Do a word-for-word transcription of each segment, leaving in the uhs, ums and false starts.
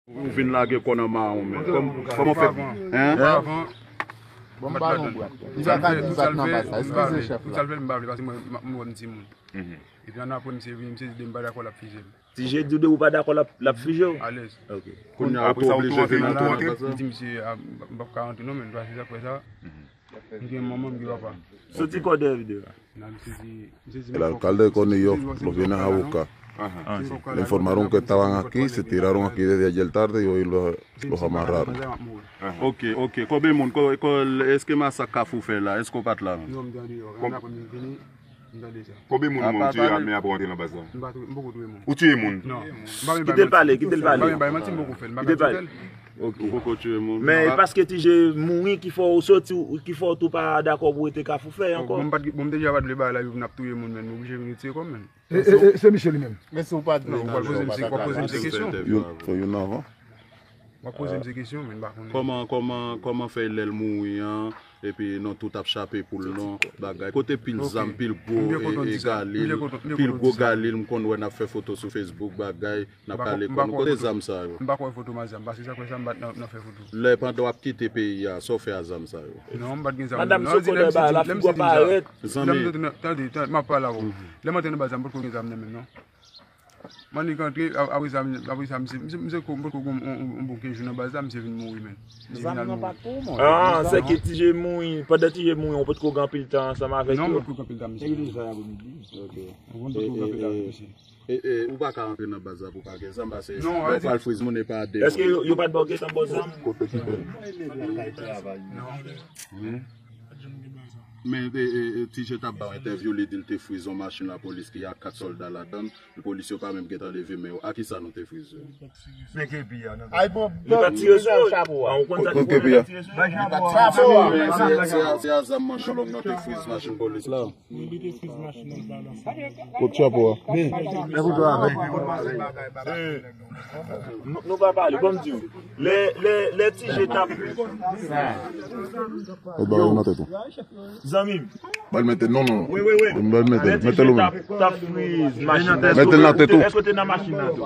Ou vin lage kò nan mawon, men. Kòm- Kòman w fè? Hein? Bon, m pa nan bwat. Li pa ka di bat nan baz la. Eskize chèf la. Sa l fè m pa vle, paske mwen, m wè m timoun. Epi ann apre, misye vini, misye di m pa dakò, l ap fije m. Ti Jedi, ou pa dakò, l ap, l ap fije w? Alèz. Ok. Kounye a, ou tou oblije vin antre nan baz la? M di misye, a, m p ap ka antre non, men, paske apre sa, m gen manman, m gen papa. Soti kò dèyè videyo a. El alcalde de Conillo, los viejos Abuca, le informaron que estaban aquí, se tiraron aquí desde ayer tarde y hoy lo- los amarraron. Ok, ok. Konbyen moun, ko- ko- èske masak Kafou fè la, èske w pa t la menm? Non, m tande yo. Ann apre m vini, m tande sa. Konbyen moun moun tiye ame apre w antre nan baz la? M pa tou- m poko touye moun. Ou tiye moun? Non. M pa menm bay manti. Kite l pale, kite l pale. M pa menm bay manti, m poko fè l. M pa ka tou fè l. Ok. Ou poko tiye moun? Men paske Ti Je mouri ki fè w soti, ki fè w tou pa dakò pou w rete Kafou fè ankò. Bon, m pa t- bon, m te deja pa t vle bay la, yo vin ap touye moun, men m oblije vin retire kò m, men. E, e, e, se Michel li menm. Men si w pa t vle, w pral poze m se- w ap poze m se kesyon. Yo, fò yo nan avan. W ap poze m se kesyon, men m pa konnen. Kòman, kòman, kòman fè lè l mouri an, epi nou tout ap chape pou l non, bagay. Kote pil zam, pil gwo e, e galil, pil gwo galil, m konn wè n ap fè foto sou Facebook, bagay, n ap kale kò nou. Kote zam sa yo? M pa kwè foto m a zam, paske sa kwè sa m pa t nan, nan fè foto. Lè pandan w ap kite peyi a, sa w fè a zam sa yo? Non, m pa t gen zam. Madanm Sokole ba la, figi w parèt. Zanmi. Tande, tande, m ap pale avè w. Lè m antre nan baz la, m potko gen zam nan men m, non. Mannik antre, a- apre sa, apre sa, misye, misye, misye, m potko gon- on- on- on bon kenz jou nan baz la, misye vin mouri, men. Misye vin al mouri. Ah, se ke Ti Je mouri, pandan Ti Je mouri, ou potko gen anpil tan ansanm avèk yo? Non, m potko gen anpil tan, misye. Ok. Ou konn potko gen anpil tan avèk misye. E, e, ou pa ka antre nan baz la pou pa gen zam, paske lè w pral friz moun e pa de moun. Èske yo, yo pa t ba w kesyon bò zam? Kote ki fè? Non. Men, e, e, e, Ti Je t ap ba w entèvyou, li di l te friz yon machin lapolis ki a kat sòlda ladan l. Polis yo pa menm gentan leve men yo. A kisa nou te friz yo? Li pa t tire sou yo. Chapo a. Ou konn sa li fè? Li pa t tire sou yo. Se, se, se a zam manch long nou te friz machin polis la. Kot chapo a? Nou, nou pa pale, ban m di w. Lè, lè, lè Ti Je t ap. Ou ba yo nan tèt ou. Zanmi m. Ba l mete, non, non. Wi, wi, wi. Ba l mete, mete l ou menm. T ap, t ap friz machin nan. Mete l nan tèt ou. Èske w te nan machin nan tou?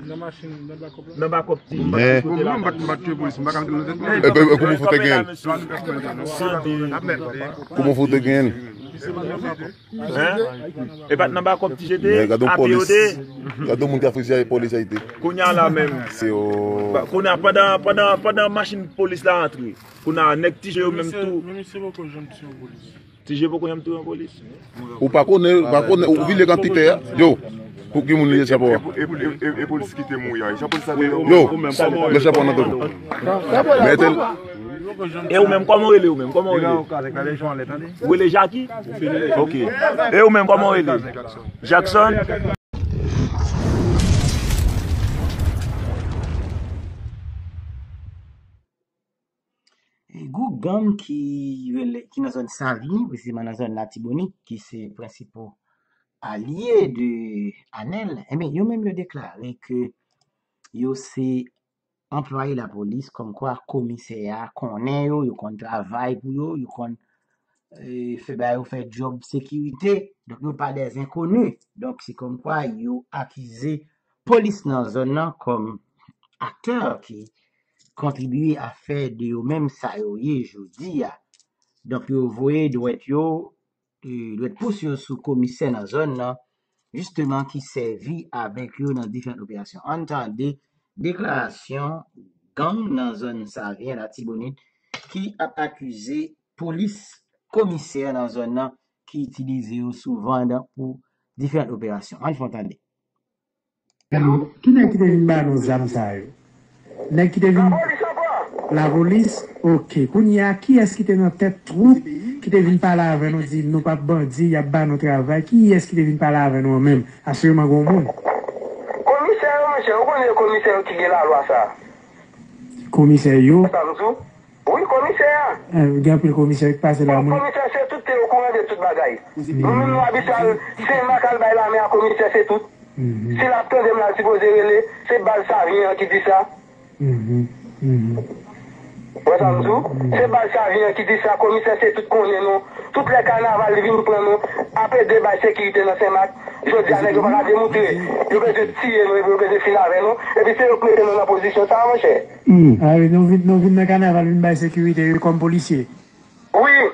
Nan machin, nan bakòp. Nan bakòp Ti Je. Men. Mwen menm, m pa t, m pa t tire polis, m pa ka mete l nan tèt mwen. E, e, e, kòman w fè te genyen l? Kòman w fè te genyen l? Hein? E pa t nan bakòp Ti Je te? Men gade yon polis. Gade yon moun ki ap frize polis Ayiti. Kounye a la menm. Se yo. Kounye a pandan, pandan, pandan machin polis la antre. Kounye a nèg Ti Je yo menm tou. Men misye poko janm tiye yon polis. Ti Je poko janm tiye yon polis. Ou pa konnen, ou pa konnen, ou vide kantite a. Yo, pou ki moun li ye chapo a? E, e, e, e polis ki te mouri a? Jan polis la te yo, men chapo nan tèt ou. Mete l. E ou menm, kòman w rele ou menm? Kòman w rele? Ou rele Jackie? Ok. E ou menm, kòman w rele? Jackson? E gwoup gang ki rele, ki nan zòn Savyen, presizeman nan zòn Latibonit, ki se prensipal alye de Anèl, enben, yo menm yo deklare ke yo se anplwaye lapolis, kòmkwa komisè a konnen yo, yo konn travay pou yo, yo konn, e, fè bagay yo, fè djòb sekirite. Donk, yo pa dè enkoni. Donk, se kòmkwa yo akize polis nan zòn nan kòm aktè ki kontribye a fè de yo menm sa yo ye jodi a. Donk, yo voye dwèt yo, e, dwèt pous yo sou komisè nan zòn nan, jisteman ki sèvi avèk yo nan diferan operasyon. Ann tande deklarasyon gang nan zòn Savyen Latibonit ki ap akize polis, komisè nan zòn nan ki itilize yo souvan nan, pou diferan operasyon. Ann fè w tande. Ki nèg ki te vin ba nou zam sa yo? Nèg ki te vin. Lapolis ankò? Lapolis, ok. Kounye a, kiyès ki te nan tèt twoup ki te vin pale avè nou, di nou p ap bandi, y ap ba nou travay? Kiyès ki te vin pale avè nou an menm? Asireman gen yon moun. Komisè yo, monchè, ou konnen komisè yo ki gen lalwa sa. Komisè yo? Sa m di w. Wi, komisè a. Eh, gen anpil komisè ki pase la, moun. Komisè se tout te okouran de tout bagay. Nou menm nou abitye al Senmak al bay lame a komisè se tout. Si l ap tande m la, l sipoze rele, se baz Savyen an ki di sa. Wè sa m di w? Se baz Savyen an ki di sa, komisè se tout konnen nou. Tout lè kanaval li vin pran nou, ap ede bay sekirite nan Senmak. Jodi a nèg yo pa ka demoutre. Yo bezwen tiye nou epi yo bezwen fin avè nou. Epi se yo k mete nou nan pozisyon sa a, monchè. Ah wi, nou vin, nou vin nan kanaval vin bay sekirite wi kòm polisye. Wi.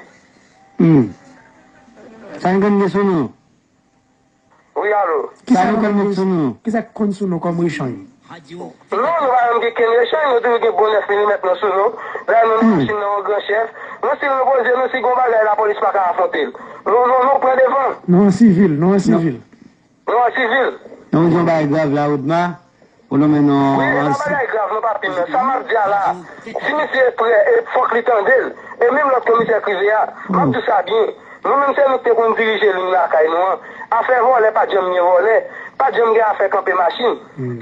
Sa n konn gen sou nou? Wi, alo. Kisa nou konn gen sou nou? Kisa k konn sou nou kòm rechanj? Non, nou pa janm gen kenn rechanj, nou toujou gen bon nèf milimèt nou sou nou. Lè nou nan machin nan yon gran chèf, nou si nou poze nou, si gon bagay lapolis pa ka afwonte l. Nou, nou, nou pran devan. Nou an sivil, nou an sivil. Nou an sivil. Nou yon bagay grav la, Odma. Ou nonmen nou Wi, e pa bagay grav non, papi m nan. Sa m ap di a la, si misye prè, e fòk li tande l. E menm lòt komisè prive a, m ap di w sa byen. Nou menm se nou ki te konn dirije liy lakay nou an. Afè vòlè pa t janm gen vòlè. Pa t janm gen afè kanpe machin.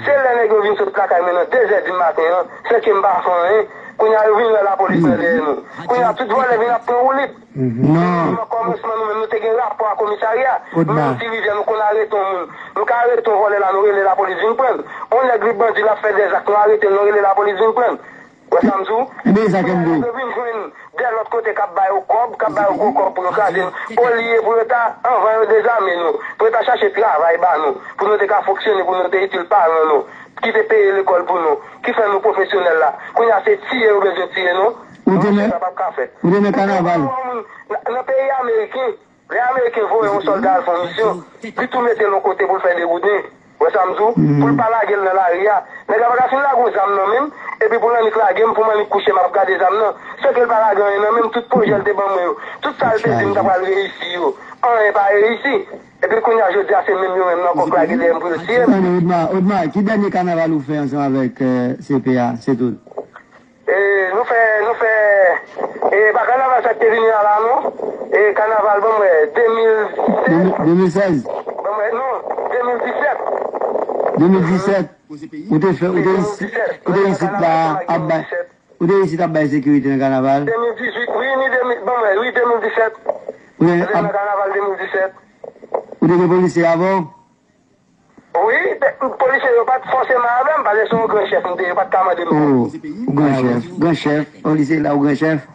Se lè nèg yo vin sot lakay mwen nan de zè di maten an, san ke m pa fè anyen. Kounye a yo vin wè lapolis nan dèyè nou. Kounye a tout vòlè vin ap pran woulib. Nan kòmansman nou menm nou te gen rapò a komisarya. Nou menm Ti Rivyè nou konn arete yon moun. Nou ka arete yon vòlè la, nou rele lapolis vin pran l. Yon nèg li bandi l ap fè dèzak, nou arete l, nou rele lapolis vin pran l. Wè sa m di w? Kounye a nèg yo vin jwenn de lòt kote k ap ba yo kòb, k ap ba yo gwo kòb pou yo kraze n. Olye pou yo ta, anvan yo dezame nou, pou yo ta chache travay ba nou, pou nou te ka fonksyone, pou nou te itil paran nou, ki te peye lekòl pou nou, ki fè nou pwofesyonèl la. Kounye a se tiye yo bezwen tiye nou. Non, monchè, sa p ap ka fèt. Ou te nan kanaval. Nan peyi ameriken, lè ameriken voye yon sòlda al fè yon misyon, li tou mete l yon kote pou l fè degouden. Wè sa m di w? Pou l pa lage l nan lari a. Nèg la pa ka fin lage yon zam nan men m, epi pou l annik lage m, pou m annik kouche m ap gade zam nan. San ke l pa lage anyen nan men m, tout pwojè l te ban mwen yo, tout sa l te di m ta pral reyisi yo, anyen pa reyisi. Epi kounye a jodi a se menm yo menm nan kòk lage dèyè m pou yo tiye m. Tande, Odma, Odma, ki dènye kanaval ou fè ansanm avèk C P A? Se tout. E, nou fè, nou fè, e, pa kanaval sa k te vini a la non. E, kanaval, ban m wè, de mil sèz. De mil sèz? Ban m wè, non, de mil disèt. De mil disèt. Ou te fè, ou te isit, ou te isit la ap bay, ou te isit ap bay sekirite nan kanaval? De mil dizuit, wi, ni de mil, ban m wè, wi, de mil disèt. Ou te nan kanaval de mil disèt. Ou te gen polisye avè w? Wi, polisye yo pa t fòseman avè m, paske se yon gran chèf m te ye, yo pa t ka mande m. Oh, ou gran chèf, gran chèf, polisye la ou gran chèf.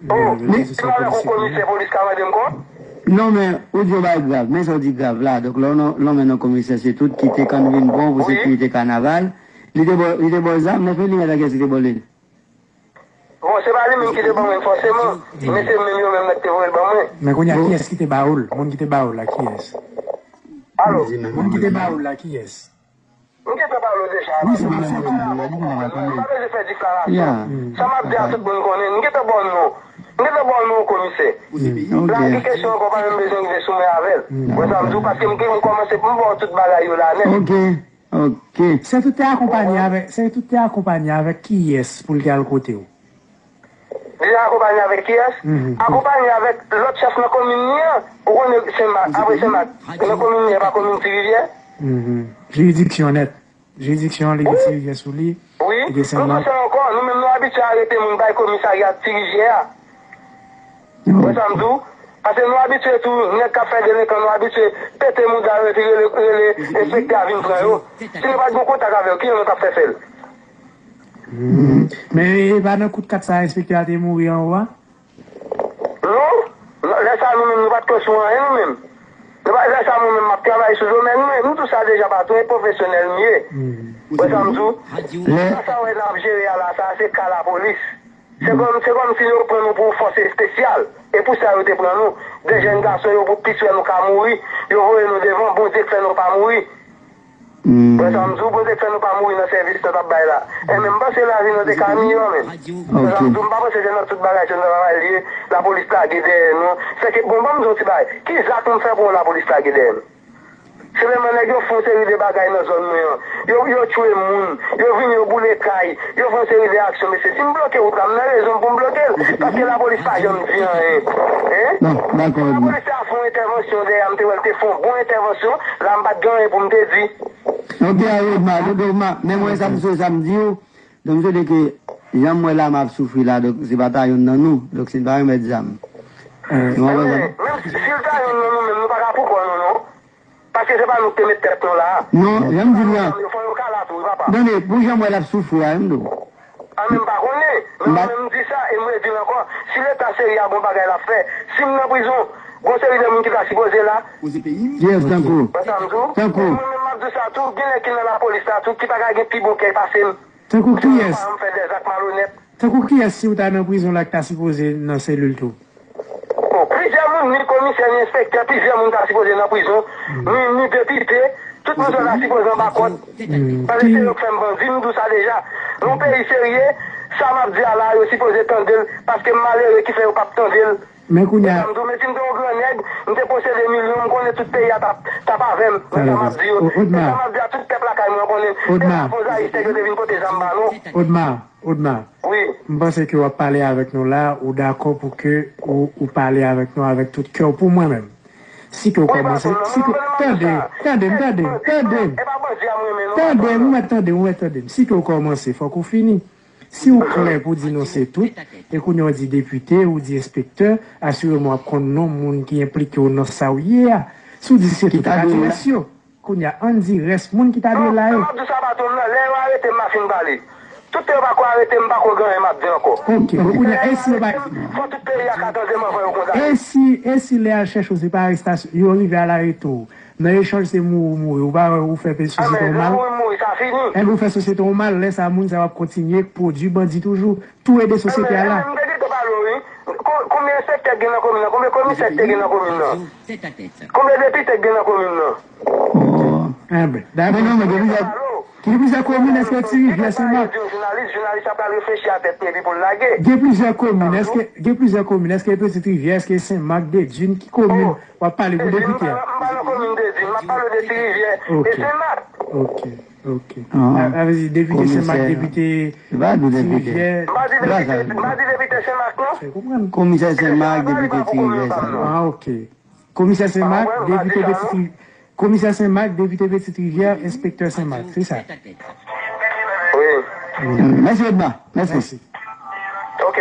Oh, li pa wè gon komisè polis ka mande m kont? Non, men, ou di yon bagay grav, men sa w di grav la, donk lè w nonmen yon komisè, se tout ki te konn vin pran w pou sekirite kanaval, li te ba w zam, nèf milimèt la, kiyès ki te ba w li? Bon, se pa li menm ki te ban mwen fòseman, men se menm yo menm nan ki te voye l ban mwen. Men kounye a, kiyès ki te ba ou l? Moun ki te ba ou l la, kiyès? Alo? Moun ki te ba ou l la, kiyès? M gentan pale w deja. Wi, se pa sa. M pa bezwen fè deklarasyon. Sa m ap di a, tout moun konnen. M gentan ba w non. M gentan ba w non komisè. Lage kesyon ankò, pa menm bezwen rive sou mwen avè l. Wè sa m di w, paske m gen, m kòmanse pou m ba w tout bagay yo la nèt. Ok. Se tout te akonpanye avèk, se tout te akonpanye avèk kiyès pou l te al kote w? Li te akonpanye avèk kiyès? Akonpanye avèk lòt chèf nan komin li an. Ou konnen Senmak, apre Senmak, nan komin li an, pa komin Ti Rivyè? Jiridiksyon nèt. Jiridiksyon an, li gen Ti Rivyè sou li. Wi. Li gen Senmak. Nou konsa ankò, nou menm nou abitye arete moun bay komisarya Ti Rivyè a. Wè sa m di w? Paske nou abitye tou, nèg k ap fè delenkan, nou abitye pete mouda yo epi rele, rele enspektè a vin pran yo. Si nou pa t gen kontak avè yo, kijan nou t ap fè fè l? Men e pa nan kout kat sa enspektè a te mouri anwo a? Non. Lè sa nou menm nou pa t kwè sou anyen nou menm. Lè sa mwen menm m ap travay sou domèn mwen, m di w sa deja patwon, e pwofesyonèl m ye. Wè sa m di w? Sa sa wè n ap jere a la, sa se ka lapolis. Se kòm, se kòmsi yo pran nou pou fòs espesyal. E pou sa yo te pran nou. De jèn gason yo pou plis wè nou ka mouri. Yo voye nou devan, Bondye k fè nou pa mouri. Wè sa m di w, Bondye k fè nou pa mouri nan sèvis nou t ap bay la. Enben, m panse lavi nou te ka miyò menm. Wè sa m di w, m pa panse se nan tout bagay se nan travay li ye, lapolis lage dèyè nou. Sèke, bon, ban m di w ti bagay. Ki zak m fè pou lapolis lage dèyè m? Sèlman nèg yo fè yon seri de bagay nan zòn mwen an. Yo, yo tchwe moun, yo vini, yo boule kay, yo fè yon seri de aksyon, mesye. Si m bloke wout la, m nan rezon m pou m bloke l. Paske lapolis pa janm di anyen. Hein? Lapolis te ap fè yon entèvansyon dèyè a, m te wè l te fè yon bon entèvansyon, la m pa t gen anyen pou m te di. Ok, Arodma, donk, men mwen sa m sou sa m di w, donk m swete ke jan m wè la m ap soufri la, donk se pa ta youn nan nou, donk si n pa remèt zam. Menm si l ta youn nan nou menm, nou pa ka pou kò nou non. Paske se pa nou ki te met tèt nou la. Non, jan m di w la. Tande, pou jan m wè l ap soufri a, wi m di w. A men m pa konnen. Mwen menm m di sa e m redi l ankò. Si Leta serye a, gon bagay l ap fè. Si m nan prizon, gon seri de moun ki ta sipoze la. Kiyès tankou? Wè sa m di w? Tankou? Mwen menm m ap di w sa tou, gen nèg ki nan lapolis la tou ki pa ka gen pi bon kè pase m. Tankou kiyès? M fè dèzak malonèt. Tankou kiyès si w ta nan prizon la ki ta sipoze nan selil tou? Bon, plizyè moun, ni komisè, ni enspektè, plizyè moun ta sipoze nan prizon, ni, ni depite, tout moun sa ta sipoze anba kòd. Paske se yo k fè m bandi, m di w sa deja. Nan yon peyi serye, sa m ap di a la, yo sipoze tande l, paske m malere ki fè yo p ap tande l. Men kounye a. M di w, men si m te yon gran nèg, m te posede milyon, m konnen tout peyi a t ap, t ap avè m. Men sa m ap di yo, men sa m ap di a tout pèp lakay mwen konnen. Se pa fo zayis nèg yo te vin pote zam ba nou. Odma, Odma, Wi. M panse ke w ap pale avèk nou la, ou dakò pou ke ou, ou pale avèk nou avèk tout kè w pou mwen menm. Si ke w kòmanse, si ke, tande, tande m, tande m, tande m, tande m, ou mèt tande m, ou mèt tande m. Si ke w kòmanse, fòk ou fini. Si w klè pou di nou se tout, e kounye a w di depite, ou di enspektè, asireman w ap konn non moun ki enplike w nan sa w ye a. Si w di se tout, pa di rès yo. Kounye a, ann di rès moun ki ta dwe la yo. M ap di sa patwon m nan, lè yo arete m, m a fin pale. Tout tan yo pako arete m, m pako gen anyen m ap di ankò. Ok, bon kounye a, e si yo pa. Fò tout peyi a ka tande m anvan yo konn sa. E si, e si lè y al chèche w, se pa arestasyon, yo rive al arete w. Nan echanj se mouri w mouri, ou pa wè ou fè sosyete w mal. Mouri m mouri, sa fini. Enben ou fè sosyete w mal, lè sa a moun sa yo ap kontinye pwodui bandi toujou, tou ede sosyete a la. Enben, m te gentan pale w wi. Konbyen enspektè k gen nan komin nan? Konbyen komisè k te gen nan komin nan? Konbyen depite k gen nan komin nan? Enben, dakò. Gen plizyè komin, èske Ti Rivyè, Senmak? Jounalis, jounalis la pral reflechi a tèt li epi pou l lage. Gen plizyè komin, èske, gen plizyè komin, èske Petite Rivière, èske Senmak, Dedune, ki komin w ap pale pou depite a? M pa nan komin Dedune, m ap pale de Ti Rivyè e Senmak. Ok, ok. Sa vle di depite Senmak, depite Ti Rivyè. M pa di depite, m pa di depite Senmak non. Komisè Senmak, depite Ti Rivyè sa. Ah, ok. Komisè Senmak, depite Petite Rivière. Komisè Senmak, depite Petite Rivière, enspektè Senmak, se sa. Wi. Mèsi Odma. Mèsi. Ok.